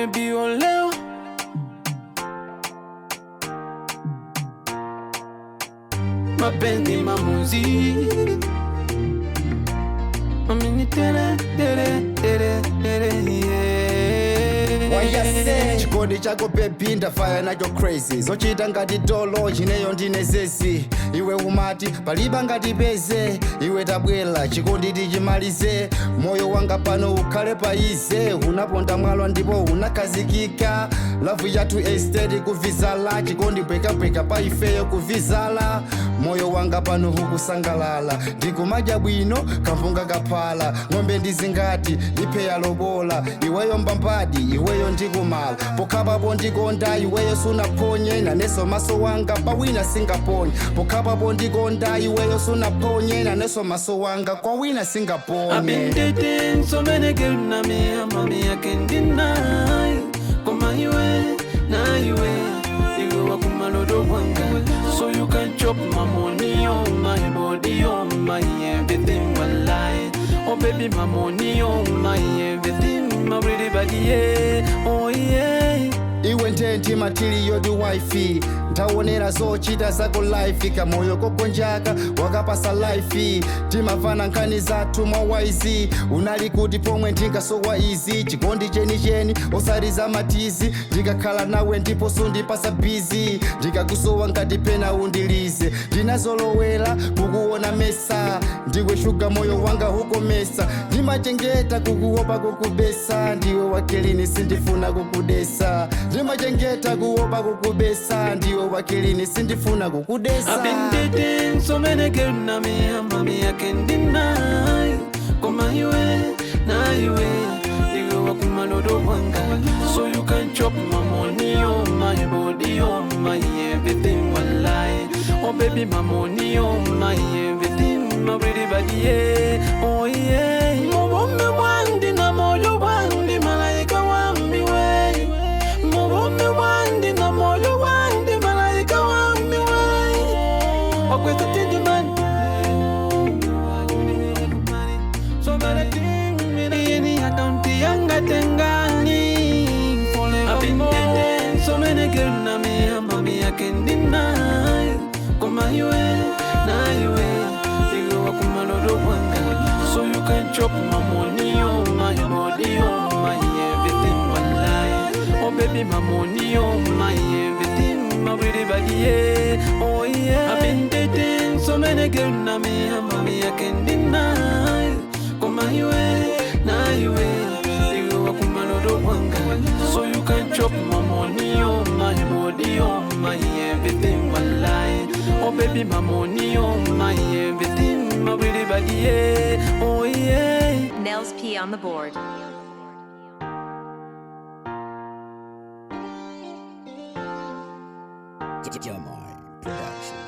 Baby oleo. Mapenzi mamuzi. Mamini tere tere tere tere yeah. Wayase chikondi chako baby ndafaya nacho crazy, zochita ngati dolo chineyo ndine zezi. Iwe umati paliba ngati peze, iwe tabwela chikondi tichimalize. Moyo wanga pano ukhale paize, unaponda mwalwa ndipo unakhazikika. Love yathu estate kuvizala, chikondi bwekabweka pa ifeyo kuvizala. Moyo wanga pano hukusangalala, ndikumadya bwino kampunga kaphala. Ng'ombe ndizingati ndipheya lobola, iweyo mbambadi iweyo ndikumala. Pokhapapo ndikonda iweyo sunaphonye, naneso maso wanga pawina singaponye. Pokhapapo ndikonda iweyo sunaphonye, naneso maso wanga kwawina I've been singaponye. dating so many girls, na me, and mommy, I can't deny. Koma iwe, na iwe, iwe wakumalodo wanga. So you can chop my money, oh my body, oh my everything, walai. Oh baby, my money, oh my everything, my pretty body, yeah, oh yeah. Iwe ntenti matiliyo ndi wifi, ndaonera zochita zako life. Kamoyo kokonjaka wakapasa life, timavana nkhani zathu mwa waizi. Unali kuti pomwe ndinkasowa izi? Chikondi chenicheni osati za matizi. Ndikakhala nawe ndipo sundipasa bizi, ndikakusowa ngati pena undilize. Ndinazolowera kukuona mesa, ndiwe shuga moyo wanga hukomesa. Ndimachengeta kukuopa kukubesa, ndiwe wakilini sindifuna kukudesa. Ndimachengeta kuopa kukubesa, ndiwe wakilini sindifuna kukudesa. I've been dating so many girls, na me, and mommy, I can't deny. Koma iwe, na iwe, iwe wakumalodo wanga. So you can chop my money, oh my body, oh my everything, walai. Oh baby, my money, oh my everything, my pretty body, yeah, oh yeah. Mubumbi wandi na moyo wandi, malaika wami we. Mubumbi wandi na moyo wandi, malaika wami we. Wakwesa tindimani. So many things yeni akaunti yanga tengani. I've been dating so many girls, na me and mommy I can't deny. Koma iwe, na iwe, iwe wakumalodo wanga. So you can chop my money, oh my body, oh my everything, walai. Oh baby, my money, oh my everything, my pretty body, yeah, oh yeah. I've been dating so many girls, na me and mommy I can't deny. Koma iwe, na iwe, iwe wakumalodo wanga. So you can chop my money, oh my body, oh my everything, walai. Oh baby, my money, oh my everything, my pretty body, yeah, oh yeah. Nels P on the board. Jamai Production.